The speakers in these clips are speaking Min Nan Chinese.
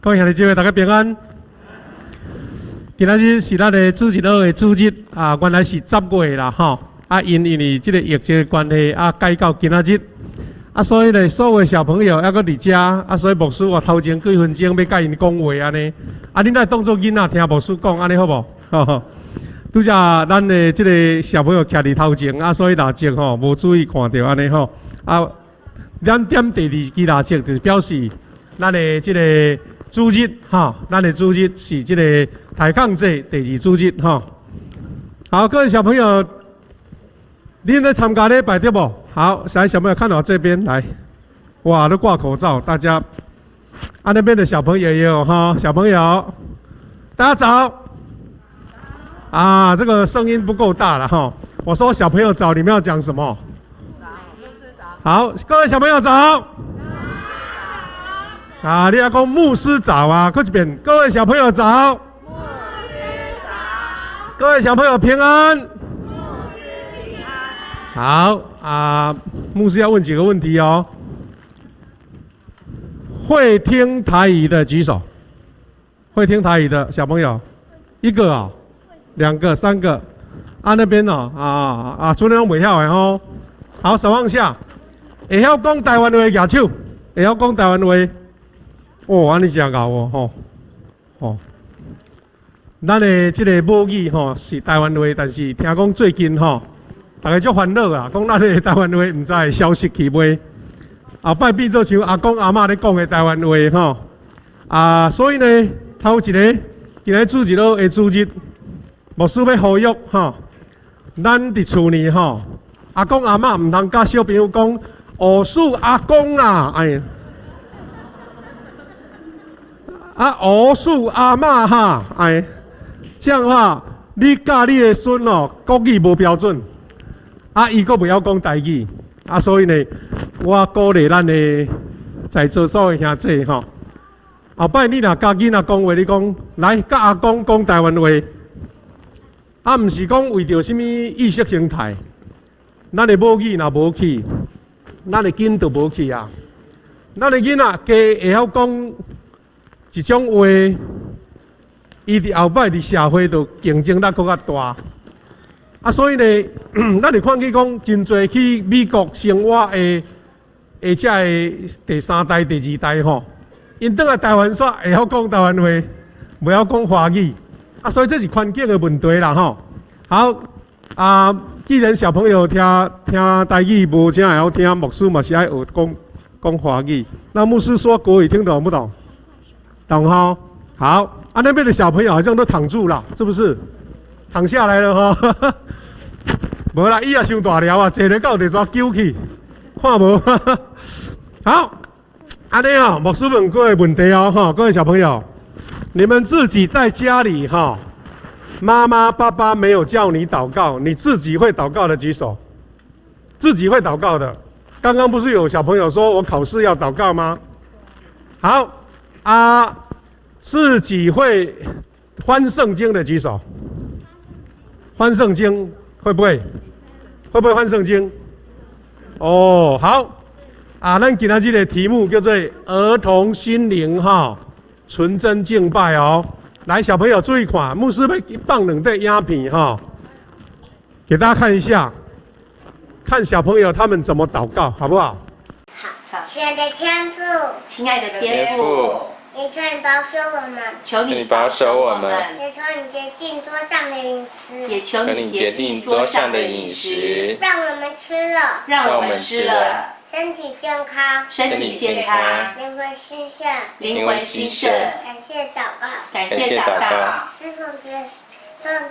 各位兄弟姊妹，大家平安。今仔日是咱的主日學的主日啊，原來是10月啦吼，啊因為這個疫情的關係啊，改到今仔日。啊，所以呢，所有的小朋友猶閣佇遮，啊，所以牧師我頭前幾分鐘欲佮𪜶講話按呢。啊，恁愛當做囡仔聽牧師講，按呢好無？吼吼。拄才咱的這個小朋友徛佇頭前，啊，所以蠟燭吼無注意看著按呢吼。啊，咱點第二支蠟燭，就是表示咱的這個主日吼，咱的主日是這個大抗祭第二主日吼。好，各位小朋友，恁咧參加禮拜對無？好，小朋友看我這邊來，哇，都掛口罩，大家，啊那邊的小朋友也有哈，小朋友，大家早。啊，這個聲音不夠大了哈。我說小朋友早，你們要講什麼？早，牧師早。好，各位小朋友早。啊，你要講牧師早啊，閣一遍，各位小朋友早。牧師早。各位小朋友平安。牧師平安。好啊，牧師要問幾個問題哦。會聽台語的舉手。會聽台語的小朋友，一個啊，兩個、三個。啊那邊哦，啊啊，主任袂曉的吼。好，手往下。會曉講台灣話舉手。會曉講台灣話。哦，按呢真𠢕哦，吼，吼。咱的這個母語吼是台灣話，但是聽講最近吼，大家足煩惱啊，講咱的台灣話毋知會消失去未？後擺變做像阿公阿嬤咧講的台灣話吼。啊，所以呢，頭一个今日主日學的主日，牧師欲呼籲吼，咱佇厝裡吼，阿公阿嬤毋通佮小朋友講，烏鼠阿公啊，哎。啊，烏鼠阿嬤哈，哎，這樣的話，你教你的孫哦，國語無標準，啊，伊閣袂曉講台語，啊，所以呢，我鼓勵咱的在座所有兄弟吼，後擺你若佮囡仔講話，你講來佮阿公講台灣話，啊，毋是講為著啥物意識形態，咱的母語若無去，咱的根就無去啊。咱的囡仔加會曉講一種話，伊佇後擺佇社會就競爭力閣較大。啊，所以呢，咱會看見講真濟去美國生活的這个第三代、第二代吼，𪜶轉來台灣煞會曉講台灣話，袂曉講華語。啊，所以這是環境的問題啦吼。好，啊，既然小朋友聽聽台語無啥會曉聽，牧師嘛是愛學講講華語。那牧師說國語聽懂不懂？懂吼？好，啊那邊的小朋友好像都躺住了，是不是？躺下來了吼。無啦，伊也傷大粒啊，坐咧到地煞揪去，看無？好，按呢哦，牧師問各位問題哦，吼，各位小朋友，你們自己在家裡哈，媽媽爸爸沒有叫你禱告，你自己會禱告的舉手。自己會禱告的，剛剛不是有小朋友說我考試要禱告嗎？好。啊，自己會翻聖經的舉手。翻聖經會不會？會不會翻聖經？哦，好。啊，咱今仔日的題目叫做兒童心靈哈純真敬拜哦。來，小朋友注意看，牧師欲放兩塊影片哈，給大家看一下，看小朋友他們怎麼禱告，好不好？好，親愛的天父，親愛的天父，也求你保守我們，求你保守我們，也求你潔淨桌上的飲食，也求你潔淨桌上的飲食，讓我們吃了，讓我們吃了，身體健康，身體健康，靈魂興盛，靈魂興盛。感謝禱告，感謝禱告，是奉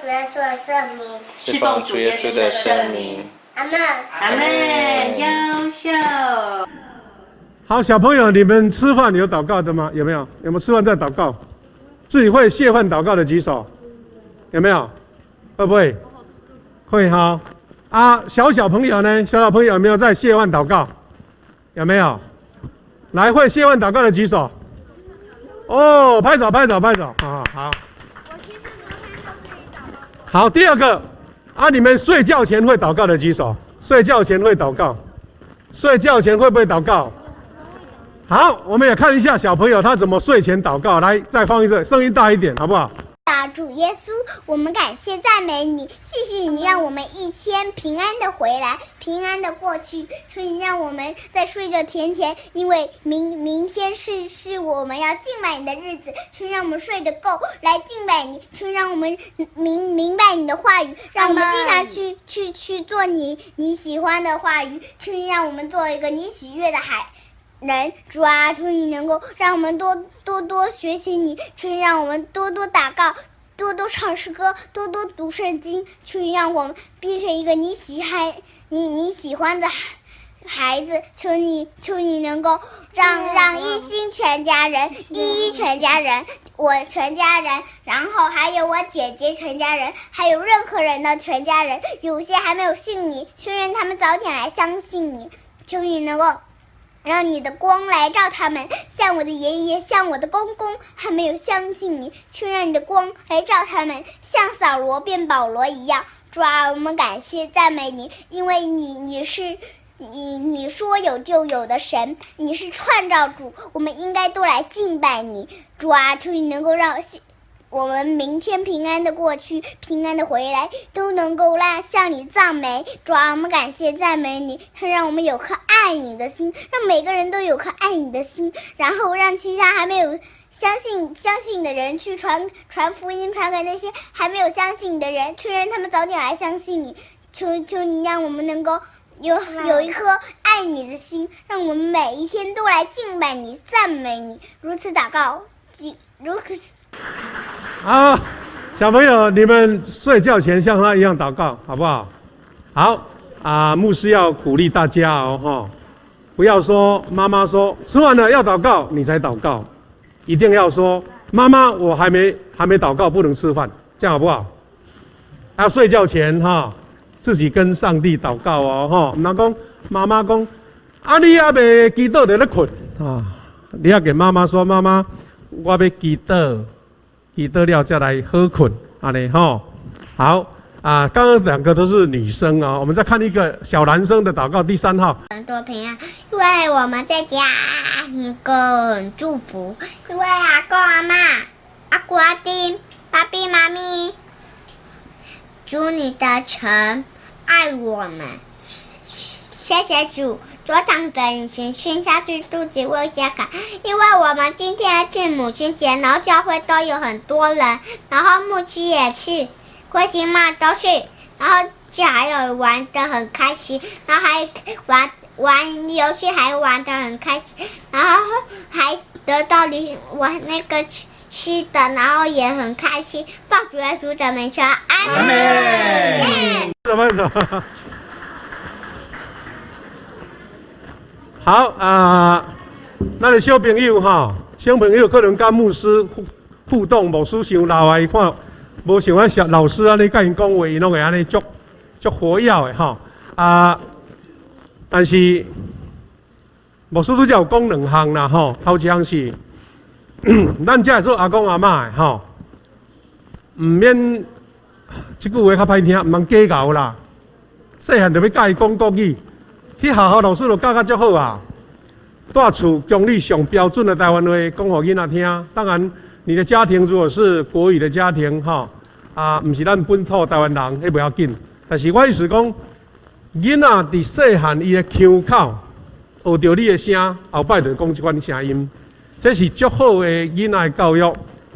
主耶穌的聖名，是奉主耶穌的聖名。阿門，阿門，優秀。好，小朋友，你們吃飯有禱告的嗎？有沒有？有沒有吃飯在禱告？自己會謝飯禱告的舉手。有沒有？會不會？會哈。啊，小小朋友呢？小小朋友有沒有在謝飯禱告？有沒有？來，會謝飯禱告的舉手。哦，拍手拍手拍手，好好。好，第二個，啊，你們睡覺前會禱告的舉手。睡覺前會禱告，睡覺前會不會禱告？好，我們也看一下小朋友他怎麼睡前禱告。來，再放一次，聲音大一點，好不好？主耶穌，我們感謝讚美你，謝謝你讓我們一天平安的回來，平安的過去。所以讓我們在睡覺甜甜，因為明明天是我們要敬拜你的日子，求讓我們睡得夠來敬拜你，求讓我們明白你的話語，讓我們經常去做你喜歡的話語，求讓我們做一個你喜悅的孩人。主啊，求你能夠讓我們多多多學習你，求你讓我們多多禱告，多多唱詩歌，多多讀聖經，求你讓我們變成一個你喜歡的孩子。求你能夠讓一心全家人，一一全家人，我全家人，然後還有我姐姐全家人，還有任何人的全家人，有些還沒有信你，求願他們早點來相信你。求你能夠讓你的光來照他們，像我的爺爺，像我的公公，還沒有相信你，求讓你的光來照他們，像掃羅變保羅一樣。主啊，我們感謝讚美你，因為你說有就有的神，你是創造主，我們應該都來敬拜你。主啊，求你能夠讓我們明天平安的過去，平安的回來，都能夠讓向你讚美。主啊，我們感謝讚美你，讓我們有顆愛你的心，讓每個人都有顆愛你的心，然後讓其他還沒有相信的人去傳福音，傳給那些還沒有相信你的人，去讓他們早點來相信你。求求你讓我們能夠有一顆愛你的心，讓我們每一天都來敬拜你、讚美你。如此禱告，如此。好，小朋友，你們睡覺前像他一樣禱告，好不好？好啊，牧師要鼓勵大家哦，哈，不要說媽媽說吃完了要禱告，你才禱告，一定要說媽媽，我還沒禱告，不能吃飯，這樣好不好？要睡覺前哈，自己跟上帝禱告哦，哈，毋通講媽媽講，啊你猶未祈禱就咧睏啊，你要給媽媽說，媽媽，我欲祈禱。祈禱了才來好睏，按呢吼，好啊！剛剛兩個都是女生啊，我們再看一個小男生的禱告，第三號。多平安，因為我們在家一個祝福，因為阿公阿嬤、阿姑阿丁、爸比媽咪，祝你的神愛我們，謝謝主。多長的隱形心下去肚子會加感，因為我們今天是母親節，然後教會都有很多人，然後牧師也去，會親媽都去，然後就還有玩得很開心，然後還玩玩遊戲還玩得很開心，然後還得到禮玩那個吃的，然後也很開心。奉主耶穌的名說阿門。什麼什麼？好啊，咱的小朋友哈，小朋友可能佮牧師互動，牧師傷老啊，伊看無像阮小老師按呢佮𪜶講話，𪜶攏會按呢足足活躍的吼啊。但是牧師拄才有講兩項啦吼，頭一項是，咱這做阿公阿嬤的吼，毋免這句話較歹聽，毋通假𠢕啦。細漢就欲教伊講國語。去學校老師就教甲足好啊！蹛厝將你上標準的台灣話講予囡仔聽。當然，你的家庭如果是國語的家庭，吼啊，毋是咱本土台灣人，彼無要緊。但是我意思講，囡仔佇細漢伊的腔口學著你的聲，後擺就講這款聲音，這是足好的囡仔的教育，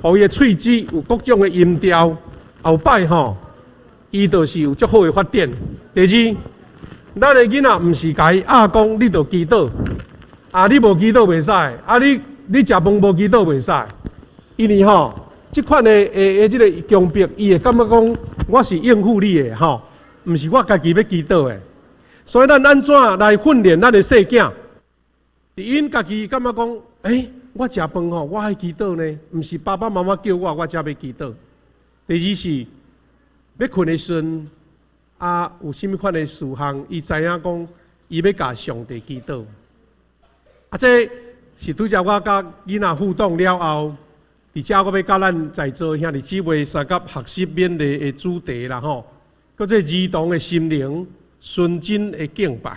予伊的喙齒有各種的音調，後擺吼，伊就是有足好的發展。第二，咱的囡仔毋是共伊壓講，你著祈禱，啊，你無祈禱袂使，啊，你食飯無祈禱袂使，因為吼，這款的這个強迫，伊會感覺講我是應付你的吼，毋是我家己欲祈禱的。所以咱按怎來訓練咱的細囝？𪜶家己感覺講，欸，我食飯吼，我愛祈禱呢，毋是爸爸媽媽叫我，我才欲祈禱。第二是欲睏的時陣。啊，有啥物款的事項，伊知影講，伊欲共上帝祈禱。啊，這是拄才我佮囡仔互動了後，佇遮我欲佮咱在座兄弟姊妹相佮學習勉勵的主題啦吼，叫做兒童的心靈純真的敬拜。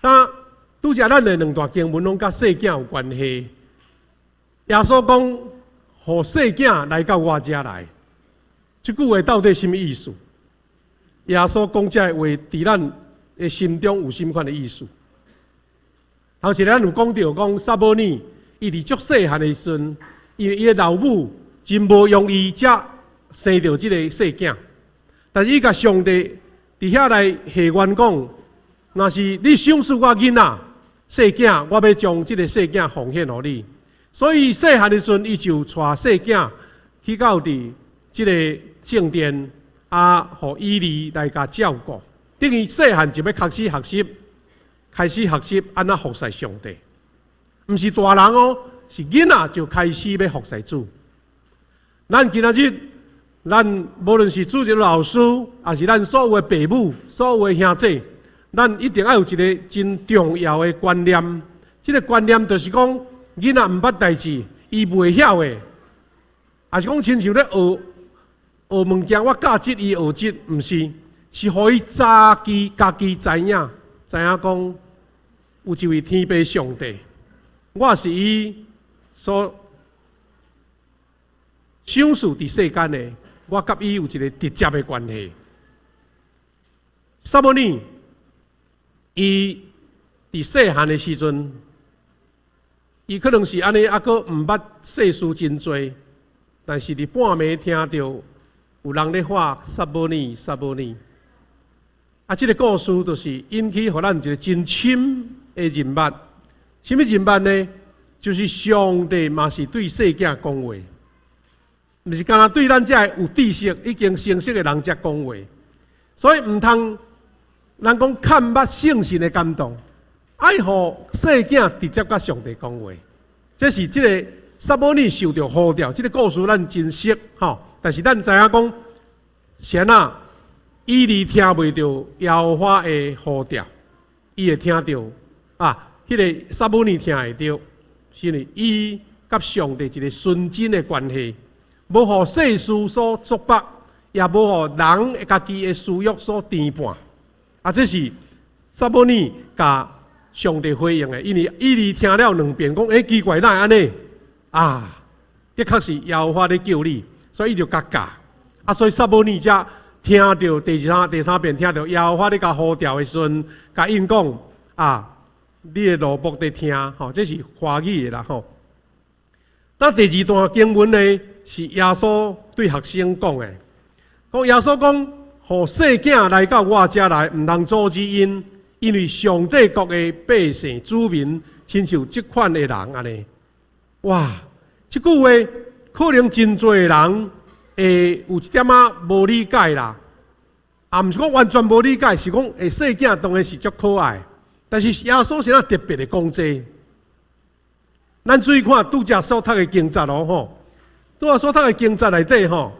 那拄才咱的兩段經文攏佮細囝有關係。耶穌講，予細囝來到我遮來，這句話到底啥物意思？耶穌講這个話，佇咱的心中有啥物款的意思？頭一个咱有講著講撒母耳，伊佇足細漢的時陣，因為伊的老母真無容易才生著這個細囝，但是伊共上帝佇遐來許願講，若是你賞賜我囡仔細囝，我欲將這个細囝奉獻予你。所以細漢的時陣，伊就帶細囝去到佇這個聖殿，啊，予以利來共照顧。等於細漢就欲開始學習，開始學習按怎服侍上帝。毋是大人哦，是囡仔就開始欲服侍主。咱今仔日，咱無論是主日老師，抑是咱所有的爸母、所有的兄弟，咱一定愛有一个真重要的觀念。這个觀念就是講，囡仔毋捌代誌，伊袂曉的，抑是講親像咧學學物件，我教這伊學這，毋是，是予伊早期家己知影，知影講有一位天父上帝，我是伊所賞賜佇世間的，我佮伊有一个直接的關係。撒母耳，伊佇細漢的時陣，伊可能是按呢，猶閣毋捌世事真濟，但是佇半暝聽著有人咧喊撒母耳，撒母耳。啊，這个故事就是引起予咱一个真深的認捌。啥物認捌呢？就是上帝嘛是對細囝講話，毋是干焦對咱這个有知識、已經成熟的人才講話。所以毋通人講較毋捌聖神的感動，愛予細囝直接佮上帝講話。這是這个撒母耳受著呼召，這个故事咱真熟吼。但是咱知影講，是按怎以利聽袂著耶和華的呼召，伊會聽著啊，彼个撒母耳聽會著，是因為伊佮上帝一个純真的關係，無予世事所束縛，也無予人家己的私欲所牽絆。啊，這是撒母耳共上帝回應的，因為以利聽了兩遍，講欸奇怪，哪會按呢？啊，的確是耶和華咧叫你，所以伊就共教。啊，所以撒母耳才聽著第三第三遍聽著耶和華咧共呼召的時陣，共𪜶講啊，你的奴僕佇聽，吼，這是華語的啦，吼。那第二段經文呢，是耶穌對學生講的，講耶穌講，予細囝來到我遮來，毋通阻止𪜶，因為上帝國的百姓子民，親像這款的人按呢。哇，這句話可能真濟人會有一點仔無理解啦，也毋是講完全無理解，是講欸細囝當然是足可愛，但是耶穌是按怎特別的講這。咱注意看拄才所讀的經節哦吼，拄才所讀的經節內底吼，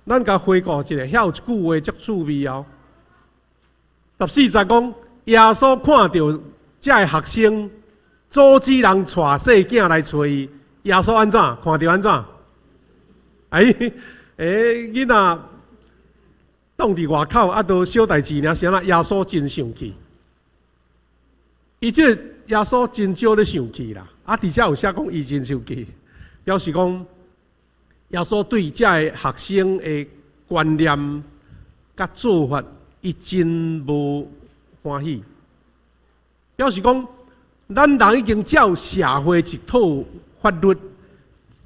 咱共回顧一下，遐有一句話足趣味哦。14節講，耶穌看著這个學生阻止人帶細囝來揣伊，耶穌按怎？看著按怎？哎，欸，囡仔擋佇外口啊，都小代誌爾，是按怎？耶穌真生氣。伊這个耶穌真少咧生氣啦，啊，佇遮有寫講伊真生氣，表示講耶穌對這个學生的觀念佮做法，伊真無歡喜。表示講，咱人已經照社會一套法律、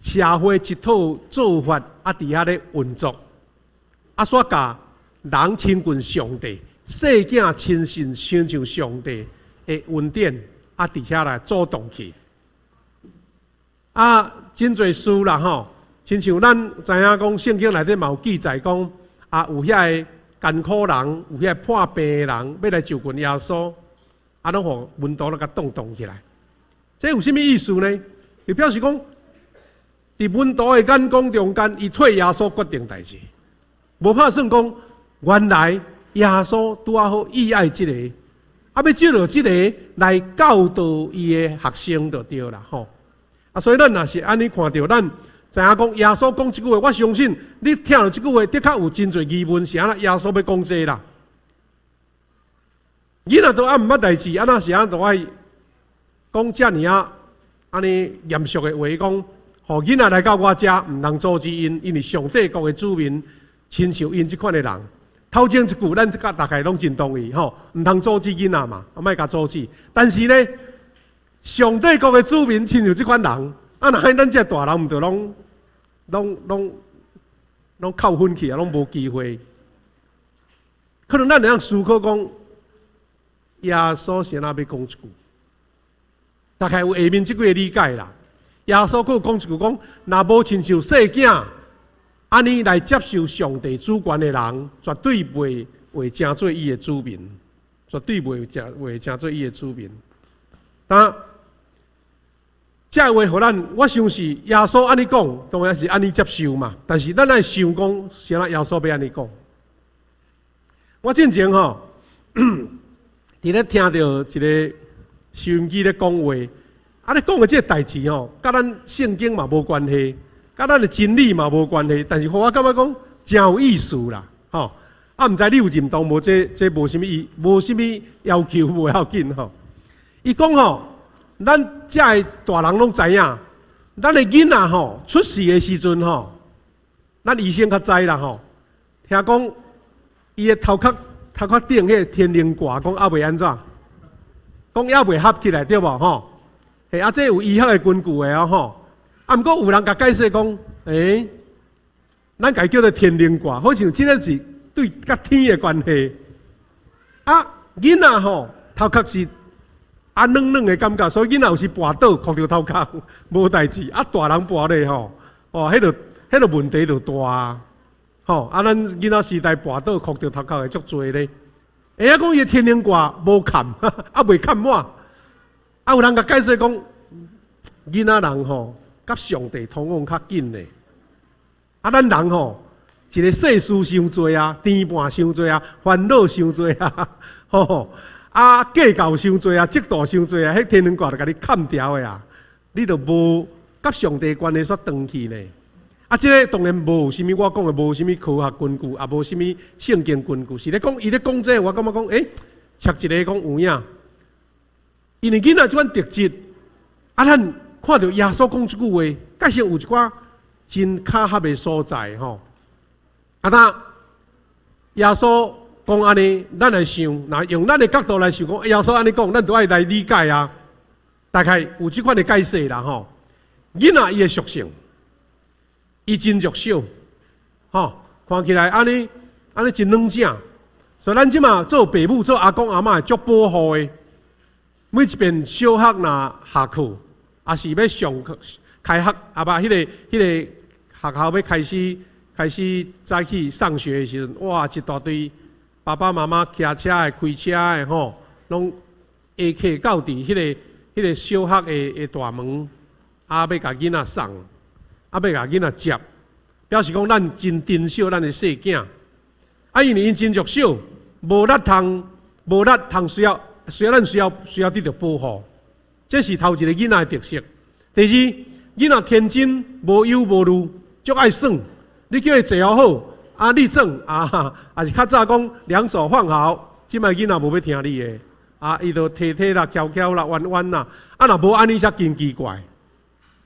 社會一套做法，啊，佇遐咧運作，啊，煞共人親近上帝，細囝親近親像上帝的恩典，啊，佇遐來阻擋去。啊，真濟事啦吼，親像咱知影講聖經內底嘛有記載講，啊，有遐个艱苦人，有遐个破病的人，欲來就近耶穌，啊，攏予門徒攏共擋擋起來。這有啥物意思呢？就表示講，佇門徒的眼光中間，伊替耶穌決定代誌，無拍算講，原來耶穌拄仔好意愛這个，啊，欲藉著這个來教導伊的學生就對啦吼。啊，所以咱若是按呢看著，咱知影講耶穌講這句話，我相信你聽著這句話，的確有真濟疑問，是按怎耶穌欲講這啦？囡仔都猶毋捌代誌，按怎是按怎都愛講遮爾仔按呢嚴肅的話，講，予囡仔來到我遮，毋通阻止𪜶，因為上帝國的子民親像𪜶這款的人。頭前一句，咱這個大概攏真同意吼，毋通阻止囡仔嘛，莫共阻止。但是呢，上帝國的子民親像這款人，啊，若咱這大人毋著攏扣分去啊，攏無機會。可能咱會當思考講，耶穌是按怎欲講這句？大概有下面這幾个理解啦。耶穌閣有講一句講，若無親像細囝按呢來接受上帝主權的人，絕對袂會成做伊的子民，絕對袂成做伊的子民。但這話予咱，我想是耶穌按呢講，當然是按呢接受嘛。但是咱愛想講，是按怎耶穌欲按呢講？我進前吼，佇咧聽著一个收音機咧講話，啊，咧講的這个代誌吼，佮咱聖經嘛無關係，佮咱的真理嘛無關係，但是予我感覺講誠有意思啦，吼！啊，毋知你有認同無？這無啥物意，無啥物要求，無要緊吼。伊講吼，咱遮的大人攏知影，咱的囡仔吼出世的時陣吼，咱醫生較知啦吼。聽講伊的頭殼頂彼个天靈蓋，講猶未按怎，講猶未合起來對無吼？嘿，啊，這有醫學的根據的哦吼。啊，毋過有人共解釋講，咱共伊叫做天靈蓋，好像這个是對佮天的關係。啊，囡仔吼頭殼是啊軟軟的感覺，所以囡仔有時跋倒磕著頭殼無代誌。啊，大人跋咧吼，哦，彼个問題就大啊。吼，啊，咱囡仔時代跋倒磕著頭殼的足濟咧。會曉講伊的天靈蓋無崁，啊未崁滿。啊，有人共解釋講，囡仔人吼，佮上帝通往較緊咧。啊，咱人吼，一个世事傷濟啊，牽絆傷濟啊，煩惱傷濟啊，吼，啊計較傷濟啊，嫉妒傷濟啊，彼天靈蓋就共你崁牢的啊，你就無佮上帝關係煞斷去咧。啊，這个當然無啥物，我講的無啥物科學根據，也無啥物聖經根據，是咧講伊咧講這個，我感覺講，插一个講有影。因為囡仔這款特質，啊，咱看著耶穌講這句話，確實有一寡真巧合的所在吼。啊，那耶穌講按呢，咱來想，若用咱的角度來想，講耶穌按呢講，咱都愛來理解啊。大概有這款的解釋啦吼。囡仔伊的屬性，伊真弱小，吼，看起來按呢按呢真軟正，所以咱這馬做爸母、做阿公阿嬤足保護的。每一遍小學若下課，抑是欲上課開學，啊不，彼个學校欲開始早起上學的時陣，哇，一大堆爸爸媽媽騎車的、開車的吼，攏下課到佇彼个小學的大門，啊，欲共囡仔送，啊，欲共囡仔接，表示講咱真珍惜咱的細囝。啊，因為𪜶真弱小，無力通需要咱需要得著保護，這是頭一个囡仔的特色。第二，囡仔天真無憂無慮，足愛耍。你叫伊坐好好，啊，立正啊，抑是較早講兩手放好，這擺囡仔無欲聽你的，啊，伊就提提啦、翹翹啦、彎彎啦，啊，若無按呢才真奇怪。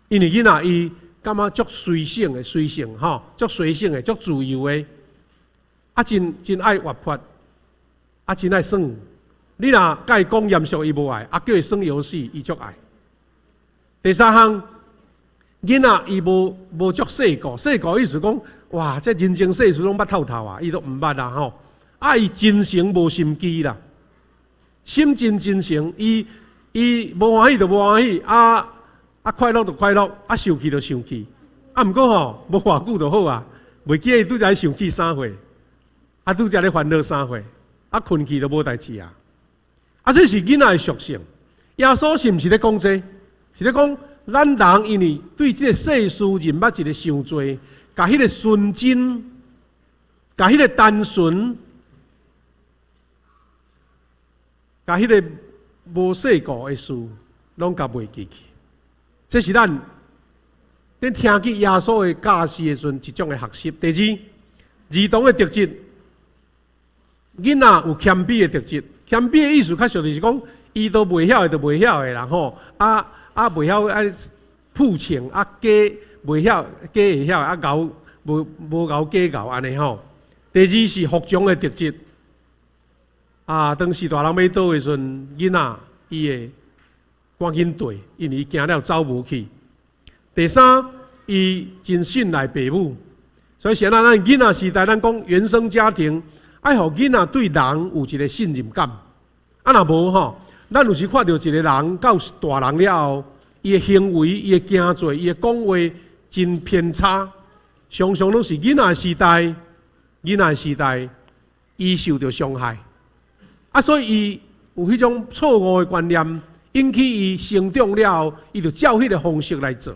因為囡仔伊感覺足隨性的，隨性吼，足隨性的，足自由的，啊，真愛活潑，啊，真愛耍。你若共伊講嚴肅，伊無愛；啊，叫伊耍遊戲，伊足愛。第三項，囡仔伊無足世故，世故意思講，哇，這人情世事攏捌透透啊，伊都毋捌啦吼。啊，伊真誠無心機啦，心真真誠，伊無歡喜就無歡喜，啊啊快樂就快樂，啊受氣就受氣。啊，毋過吼，無偌久就好啊，袂記得伊拄才受氣啥貨，啊拄才咧煩惱啥貨，啊睏去就無代誌啊。啊，這是囡仔的屬性。耶穌是毋是咧講這個？是咧講咱人因為對這个世事認捌一个傷濟，共彼个純真，共彼个單純，共彼个無世故的事，攏共袂記去。這是咱恁聽見耶穌的教示的時陣一種的學習。第二，兒童的特質，囡仔有謙卑的特質。謙卑的意思，較實就是講，伊都袂曉的就袂曉的啦吼，啊啊袂曉愛鋪情，啊假袂曉假會曉，啊𠢕無無𠢕假𠢕按呢吼。第二是服從的特質，啊，當時大人欲倒的時陣，囡仔伊會趕緊綴，因為伊驚了走無去。第三，伊真信賴爸母，所以現在咱囡仔時代，咱講原生家庭，愛予囡仔對人有一個信任感。啊，若無吼，咱有時看著一個人到大人了後，伊的行為、伊的行做、伊的講話真偏差，常常攏是囡仔時代，囡仔時代伊受著傷害，啊，所以伊有彼種錯誤的觀念，引起伊成長了後，伊就照彼個方式來做。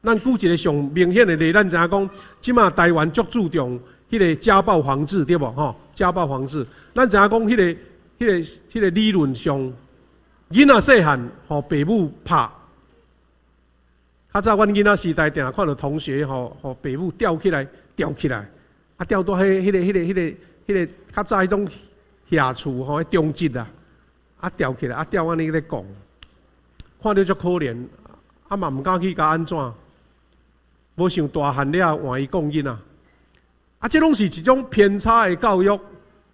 咱舉一個上明顯的例，咱知影講，這馬台灣足注重彼個家暴防治，對無吼？家暴防治，咱知影講彼個理論上，囡仔細漢，予爸母拍。較早阮囡仔時代，定定看著同學吼，予爸母吊起來，吊起來，啊吊佇彼個較早彼種瓦厝吼，彼中節啊，啊吊起來，啊吊按呢咧講，看著足可憐，啊嘛毋敢去共按怎。無想大漢了換伊管囡仔，啊，這攏是一種偏差的教育，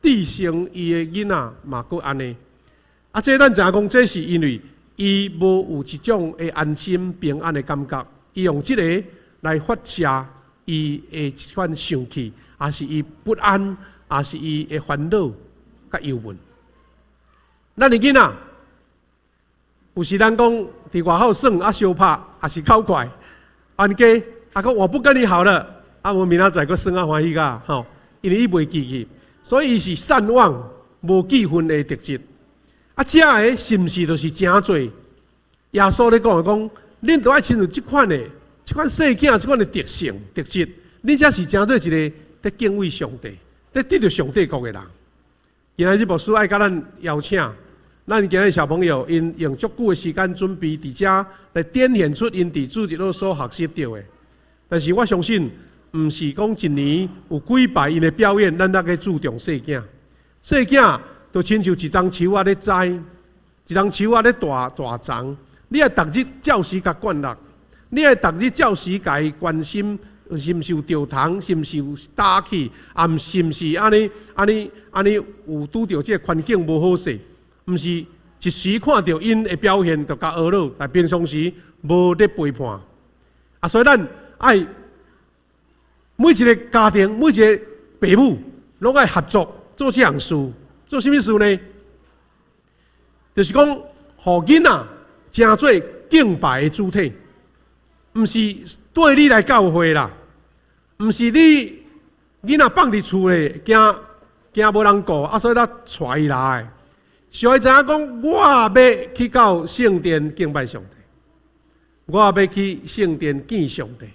致成伊的囡仔嘛閣按呢。啊，這咱知影講，這是因為伊無有一種的安心平安的感覺，伊用這个來發洩伊的這款生氣，抑是伊不安，抑是伊的煩惱佮憂悶。咱的囡仔有時咱講佇外口耍啊相拍，抑是口快，冤家。啊，講我不跟你好了，啊，我明仔載閣耍啊歡喜甲吼，因為伊袂記去，所以伊是善忘、無記恨的特質。啊，這个是毋是就是成做耶穌咧講的講，恁都愛親像這款的、這款細囝、這款的特性、特質，恁才是成做一个佇敬畏上帝、佇得著上帝國的人。今仔日牧師愛共咱邀請，咱今仔日小朋友，𪜶用足久的時間準備佇遮來展現出𪜶佇主日學所學習著的。但是我相信，毋是講一年有幾擺𪜶的表演，咱才去注重細囝。細囝就親像一欉樹仔咧栽，一欉樹仔咧大大叢，你愛逐日照時共灌落，你愛逐日照時共伊關心，是毋是有著蟲，是毋是有打去，啊，毋是毋是按呢按呢按呢有拄著這个環境無好勢，毋是一時看著𪜶的表現就共呵咾，但平常時無咧陪伴。啊，所以咱愛每一個家庭，每一個爸母，攏愛合作做這項事，做啥物事呢？就是講，予囡仔成做敬拜的主體，毋是綴你來教會啦，毋是你囡仔放佇厝內，驚驚無人顧，啊，所以才帶伊來。小伊知影講，我欲去到聖殿敬拜上帝，我欲去聖殿見上帝，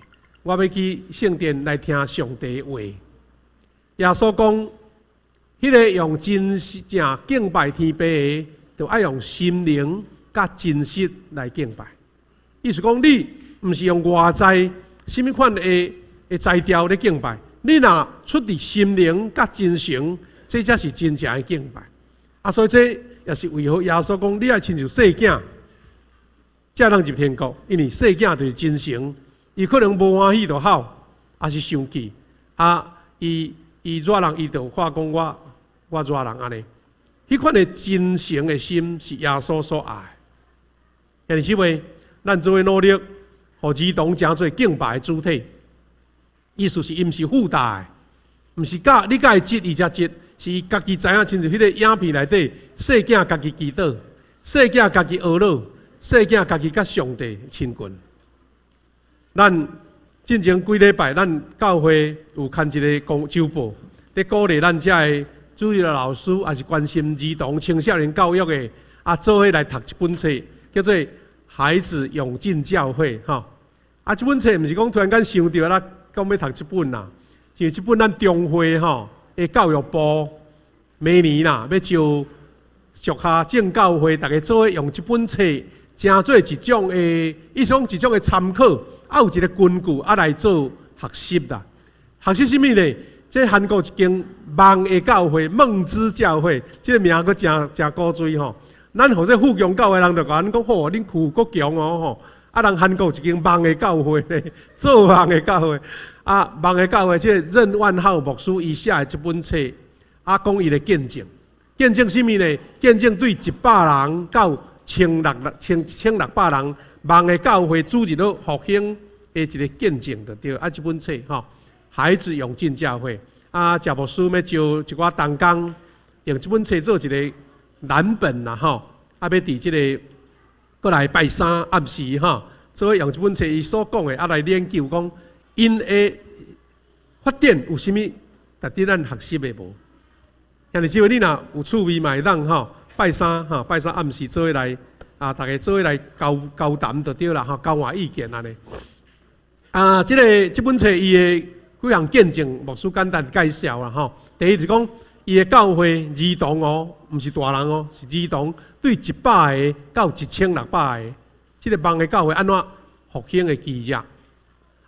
我欲去聖殿來聽上帝話。耶穌講，彼個用真正敬拜天父的，就愛用心靈佮真實來敬拜。意思講，你毋是用外在啥物款的材料咧敬拜，你若出自心靈佮真誠，這才是真正的敬拜。啊，所以這也是為何耶穌講，你愛親像細囝，才通入天國，因為細囝就是真誠，伊可能無歡喜就吼，抑是生氣，啊，伊伊惹人，伊就話講我我惹人按呢。彼款的真誠的心是耶穌所愛。兄弟姊妹，咱做伙努力，予兒童成做敬拜的主體。意思是，伊毋是附帶，毋是教你教伊這伊才這，是伊家己知影，親像彼个影片內底，細囝家己祈禱，細囝家己呵咾，細囝家己佮上帝親近。咱進前幾禮拜，咱教會有刊一个公週報，佇鼓勵咱遮的主日老師，抑是關心兒童青少年教育的，啊，做伙來讀一本冊，叫做《孩子湧進教會》吼。啊，這本冊毋是講突然間想著啦，講欲讀這本啦，是這本咱中會吼的教育部每年啦，欲招屬下正教會，逐家做伙用這本冊，成做一種的，一種一種的參考，啊，有一个根據啊來做學習啦。學習啥物呢？這韓國一間夢的教會，夢之教會，這个名閣誠誠古錐吼。咱予這富強教會人就共阮講，吼，恁富國強哦吼。啊，人韓國有一間網的教會咧，做網的教會。啊，網的教會這個任萬浩牧師伊寫的這本冊，啊，講伊的見證，見證啥物呢？見證對100人到1600人網的教會主日學復興的一個見證就對。啊，這本冊吼，孩子湧進教會。啊，謝牧師欲招一寡同工，用這本冊做一個藍本啦吼。啊，欲佇這個閣來拜三暗時吼，做伙用這本冊伊所講的啊來研究講，𪜶的發展有啥物值得咱學習的無？兄弟姊妹，你若有趣味嘛會當吼，拜三吼，拜三暗時做伙來啊，逐家做伙來交交談就對啦吼，交換意見按呢。啊，這个這本冊伊的幾項見證，牧師簡單介紹啦吼。第一就是講，伊的教會兒童哦，毋是大人哦，是兒童，對100個到1600個，這个網的教會按怎復興的奇蹟。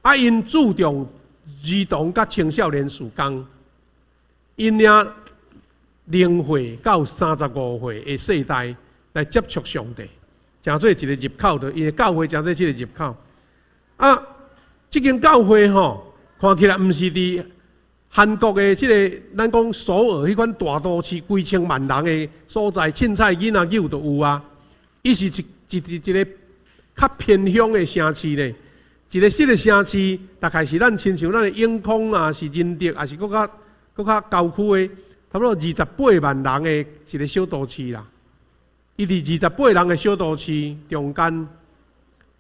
啊，𪜶注重兒童佮青少年事工，𪜶領0歲到35歲的世代來接觸上帝，成做一个入口的，𪜶的教會成做這个入口。啊，這間教會吼，看起來毋是佇韓國的這个咱講首爾彼款大都市幾千萬人的所在，凊彩囡仔有都有啊。伊是一一一一个較偏鄉的城市咧，一个細个城市，大概是咱親像咱的永康啊，是仁德，抑是閣較郊區的，差不多28萬人的一个小都市啦。伊佇28人的小都市中間，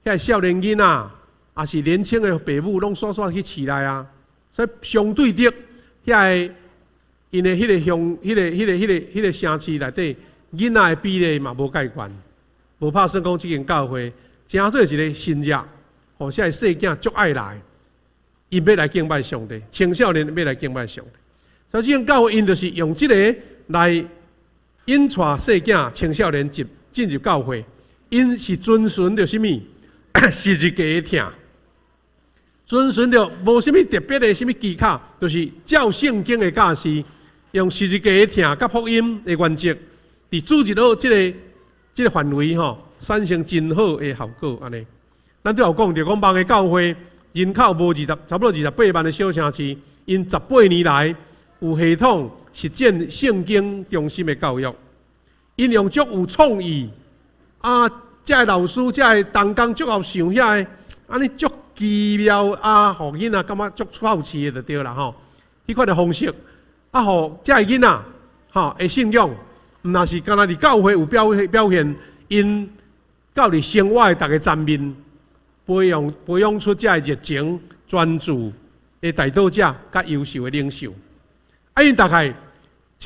遐少年囡仔，抑是年輕的爸母，攏煞煞去市內啊。所以相對的，遐个𪜶的彼个鄉、彼个、彼个、彼个、彼个城市內底，囡仔的比例嘛無蓋懸，無拍算講這間教會，成做一个新熱，予遮个細囝足愛來，𪜶欲來敬拜上帝，青少年欲來敬拜上帝。所以這間教會𪜶就是用這个來引帶細囝、青少年進入教會，𪜶是遵循著啥物？十字架的疼。遵循著無啥物特別的啥物技巧，就是照聖經的教示，用十字架的疼佮福音的原則，佇主日學這个範圍吼，產生真好的效果按呢。咱拄有講著講網的教會人口無二十，差不多28萬的小城市，𪜶18年來有系統實踐聖經中心的教育，𪜶用足有創意，啊，遮个老師、遮个同工足𠢕想遐个，按呢足奇妙啊，予囡仔感覺足好奇的就對啦吼。彼款的方式，啊，予遮个囡仔吼的信仰，毋若是干焦佇教會有表現，𪜶到佇生活的逐个層面，培養出遮个熱情、專注的代禱者，佮優秀的領袖。啊，𪜶大概一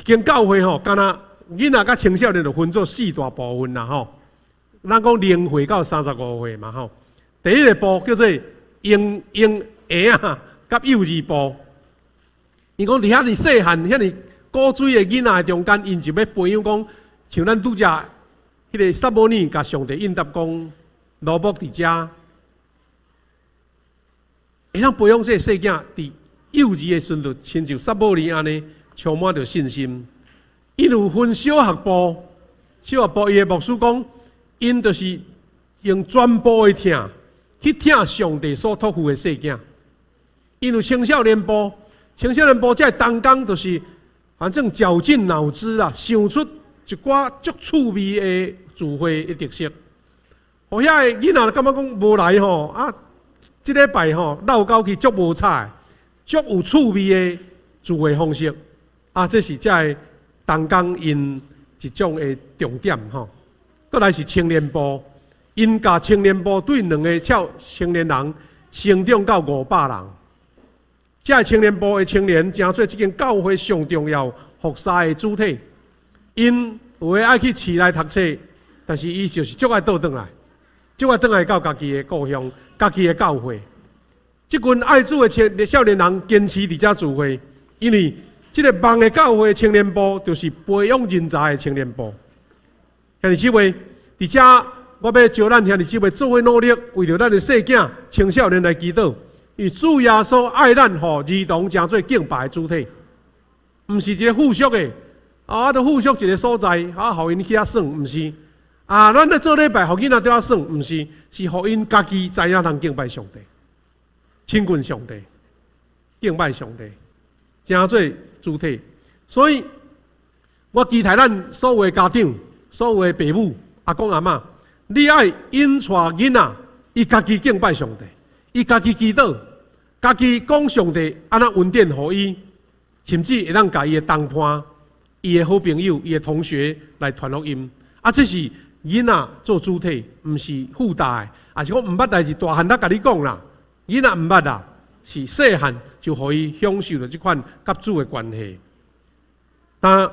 間教會吼，干焦囡仔佮青少年就分做四大部分啦吼。咱講0歲到35歲嘛吼。第一个部叫做嬰嬰嬰仔佮幼兒部。伊講佇遐爾細漢、遐爾古錐的囡仔的中間，𪜶就欲培養講，像咱拄才彼个撒母耳共上帝應答講，蘿蔔佇遮，會當培養這个細囝佇幼兒的時陣，就親像撒母耳按呢，充滿著信心。𪜶有分小學部，小學部伊的牧師講，𪜶就是用全部的疼去疼上帝所託付的細囝。𪜶有青少年部，青少年部這个同工就是反正絞盡腦汁啊，想出一寡足趣味的聚會的特色。予遐个囡仔感覺講無來吼，啊，這禮拜吼落狗去足無彩，足有趣味的聚會方式。啊，這是遮个同工𪜶一種的重點吼。閣來是青年部，𪜶共青年部對兩个俏青年人成長到500人。遮个青年部的青年，成做這間教會上重要服侍的主體。𪜶有的愛去市內讀冊，但是伊就是足愛倒轉來，足愛轉來到家己的故鄉、家己的教會。這群愛主的青少年人堅持佇遮聚會，因為這个網的教會青年部就是培養人才的青年部。兄弟姊妹，佇遮我欲招咱兄弟姊妹做伙努力，為著咱的細囝、青少年來祈禱。因為主耶穌愛咱，予兒童成做敬拜的主體，毋是一个附屬的，啊，就附屬一个所在，啊，予𪜶去遐耍，毋是。啊，咱咧做禮拜，予囡仔著愛耍，毋是，是予𪜶家己知影通敬拜上帝，親近上帝，敬拜上帝，成做主體。所以，我期待咱所有的家長、所有的爸母、阿公阿嬤，你愛引帶囡仔，伊家己敬拜上帝，伊家己祈禱，家己講上帝按怎恩典予伊，甚至會當共伊的同伴、伊的好朋友、伊的同學來傳福音。啊，這是囡仔做主體，毋是負擔的，抑是講毋捌代誌，大漢才共你講啦。囡仔毋捌啦，是細漢就予伊享受著這款佮主的關係。但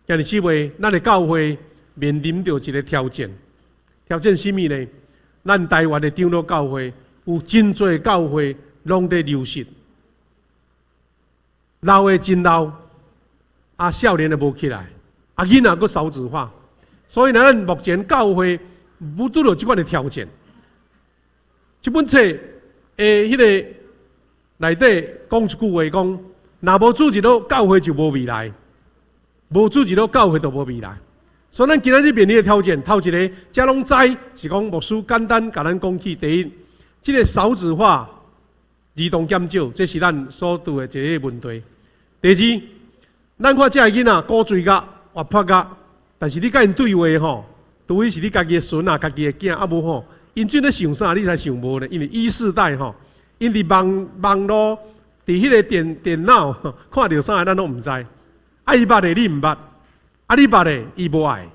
兄弟姊妹，咱的教會面臨著一个挑戰，挑戰啥物呢？咱台灣的長老教會有真濟教會攏佇流失，老的真老，啊少年的無起來，啊囡仔閣少子化。所以呢，咱目前教會拄著這款的挑戰。這本冊的彼个內底講一句話，講若無主日學，教會就無未來；無主日學，教會就無未來。所以咱今仔日面臨的挑戰，頭一个，遮攏知是講牧師簡單共咱講起。第一，這个少子化、兒童減少，這是咱所拄的一个問題。第二，咱看這个囡仔古錐甲活潑甲。但是你佮𪜶對話吼，除非是你家己的孫啊、家己的囝，啊無吼，𪜶真咧想啥，你才想無咧。因為 E 世代吼，𪜶佇網網路，佇彼个電電腦看著啥，咱攏毋知。啊，伊捌的你毋捌，啊，你捌的伊無愛。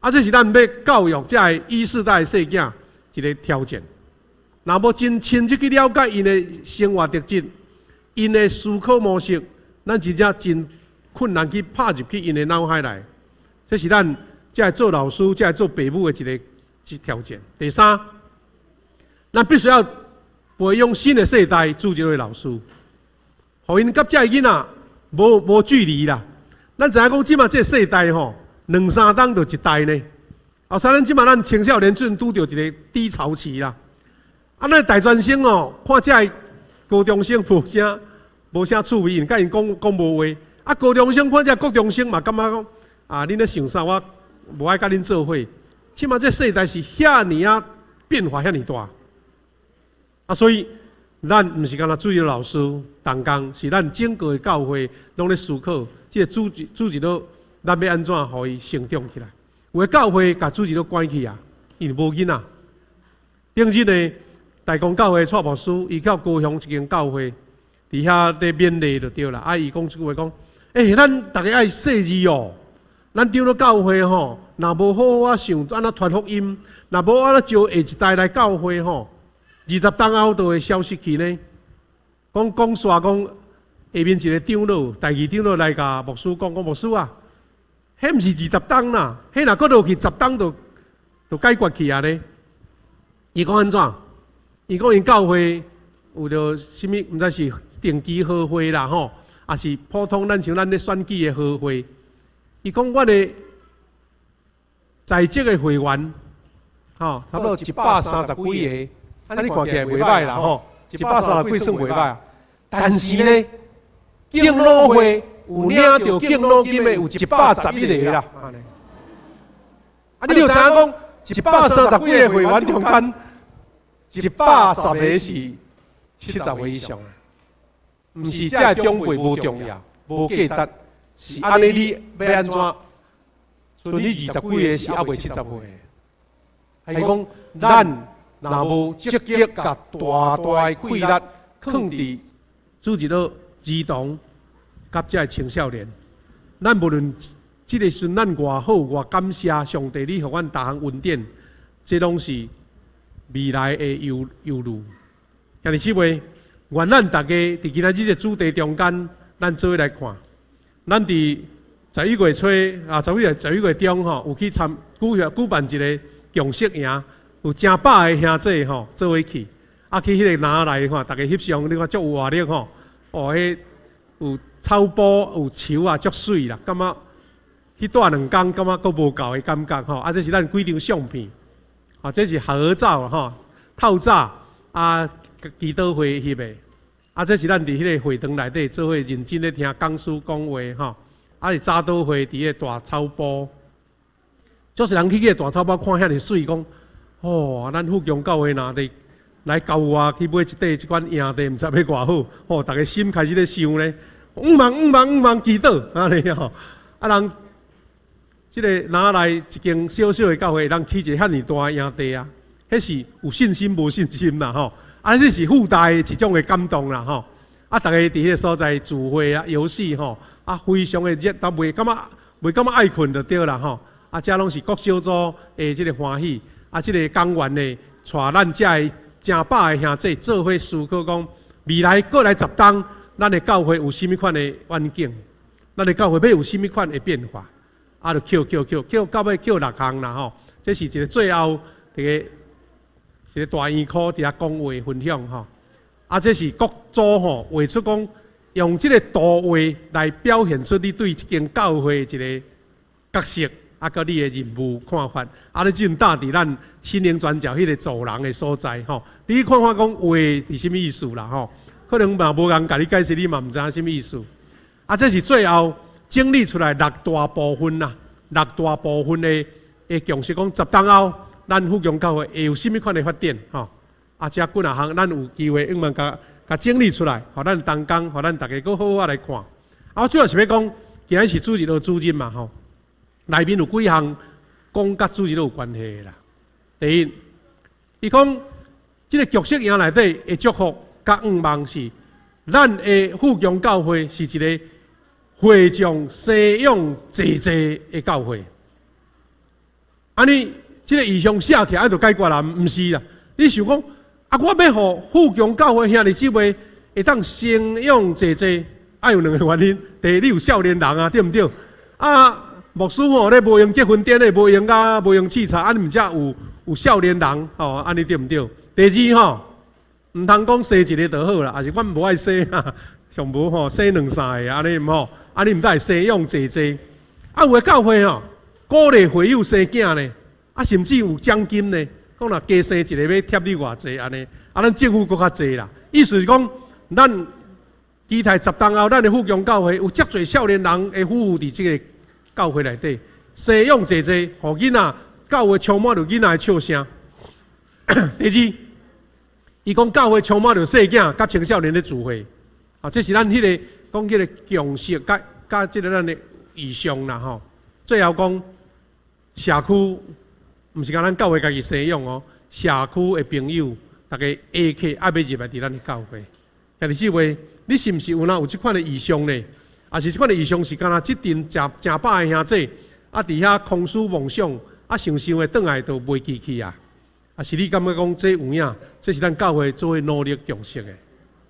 啊，這是咱欲教育這个 E 世代的細囝一个挑戰。若無真深入去了解𪜶的生活特質，𪜶的思考模式，咱真正真困難去拍入去𪜶的腦海內。這是咱這个做老師、這个做爸母的一个一挑戰。第三，咱必須要培養新的世代主日學老師，予𪜶佮這个囡仔無無距離啦。咱知影講，這馬這个世代吼，兩三冬就一代呢。後生咱這馬咱青少年陣拄著一个低潮期啦。啊，咱大專生哦，看這个高中生無啥無啥趣味，佮𪜶講講無話。啊，高中生看這個國中生嘛，感覺講啊，恁咧想啥？我無愛佮恁做伙。這馬這世代是遐爾仔變化遐爾大。啊，所以咱毋是干焦主日學老師同工，是咱整個的教會攏咧思考，這个主日主日學，咱欲按怎予伊成長起來？有的教會共主日學關起啊，因為無囡仔。頂日呢，大公教會蔡牧師，伊到高雄一間教會，佇遐咧勉勵就對啦。啊，伊講一句話講：欸，咱逐家愛細膩哦，咱長老教會吼，若無好好仔想按怎傳福音，若無按怎招下一代來教會吼，20冬後就會消失去呢。講講煞講，下面一个長老，第二長老來共牧師講講牧師啊，彼毋是二十冬啦，彼若閣落去十冬就就解決去啊咧。伊講按怎？伊講𪜶教會有著啥物？毋知是定期合會啦吼，抑是普通咱像咱咧選舉的合會。伊講阮的在職的會員，吼，差不多一百三十幾个，按呢看起來袂䆀啦吼，一百三十幾算袂䆀。但是呢，敬老會有領著敬老金的有111个啦。啊，你就知影講，一百三十幾个會員中間，110个是70歲以上，毋是這个長輩無重要、無價值，是按呢你欲按怎？賰你二十幾个是猶未70歲，係講咱若無積極共大大的氣力囥佇主日學兒童佮這个青少年，咱無論這个時陣咱偌好偌感謝上帝，你予阮逐項恩典，這攏是未來的憂憂慮。兄弟姊妹，願咱逐家佇今仔日這个主題中間，咱做伙來看。咱佇11月初啊，11月中吼，有去參舉舉辦一个共識營，有成百个兄弟吼做伙去，啊去彼个林內看，逐家翕相，你看足有活力吼。哦，彼有草埔，有樹啊，足媠啦，感覺去蹛兩工，感覺閣無夠的感覺吼。啊，這是咱幾張相片，啊，這是合照吼，透早啊，祈禱會翕的，啊，這是咱佇彼个會堂內底做伙認真咧聽講師講話吼。啊是早禱會佇个大草埔，就是人去彼个大草包看遐爾媠，講哦，咱富強教會若佇來郊外去買一塊這款營地，毋知欲偌好。吼，逐家心開始咧想咧，向望向望向望祈禱，按呢吼。啊人，這个拿來一間小小的教會，通起一个遐爾大的營地啊？彼是有信心無信心啦吼。啊，這是附帶的一種的感動啦吼。啊，逐家佇彼个所在聚會啊、遊戲吼，啊，非常的熱，但袂感覺愛睏就對啦吼。啊，這攏是各小組的這个歡喜，啊，這个講員呢，帶咱遮的成百个兄弟做伙思考講，未來過來10冬，咱的教會有啥物款的願景？咱的教會欲有啥物款的變化？啊，就抾抾抾抾到尾抾六項啦吼。這是一个最後佇个一个大圓箍佇遐講話分享吼。啊，這是各組吼畫出講，用這个圖畫來表現出你對這間教會一个角色，啊，佮你的任務看法。啊，你這陣搭佇咱心靈轉角彼个做人的所在吼，你看看講畫是啥物意思啦吼？可能嘛無人共你解釋，你嘛毋知影啥物意思。啊，這是最後整理出來六大部分啦，六大部分的共識講10冬後，咱富強教會會有啥物款的發展吼？啊，這幾若項，咱有機會用慢共共整理出來，予咱同工，予咱逐家閣好好來看。啊，我主要是欲講，今仔是主日學主日嘛吼，內面有幾項講佮主日學有關係的啦。第一，伊講這个局勢營內底的祝福佮向望是，咱的富強教會是一个會眾生養濟濟的教會。按呢，這个異象寫起來就解決啦，毋是啦。你想講，啊，我欲予富強教會兄弟姊妹會當生養濟濟，啊，有兩个原因。第一，你有少年人啊，對毋對？啊，牧師吼咧無閒結婚典禮，無閒甲無閒視察，啊，你毋才有少年人吼，按呢對毋對？第二吼，毋通講生一个就好啦，抑是阮無愛生啊，上無吼生兩三个按呢毋吼，啊你毋才會生養濟濟。啊，有的教會吼，鼓勵會友生囝呢，啊，甚至有獎金呢，講若加生一个欲貼你偌濟按呢，啊，咱政府閣較濟啦。意思是講，咱期待10冬後，咱的富強教會有遮濟少年人的夫婦佇這个教會內底生養濟濟，予囡仔教會充滿著囡仔的笑聲。第二，伊講教會充滿著細囝佮青少年咧聚會，啊，這是咱彼个講彼个共識，佮佮這个咱的異象啦吼。最後講社區，毋是干咱教會家己生養哦，社區的朋友，逐家下客愛欲入來佇咱的教會。兄弟姊妹，你是毋是有哪有這款的異象呢？抑是這款的異象是干焦這陣誠誠百个兄弟，啊，佇遐空思夢想，啊，想想會轉來就袂記去啊？抑是你感覺講這有影，這是咱教會做伙努力共識的？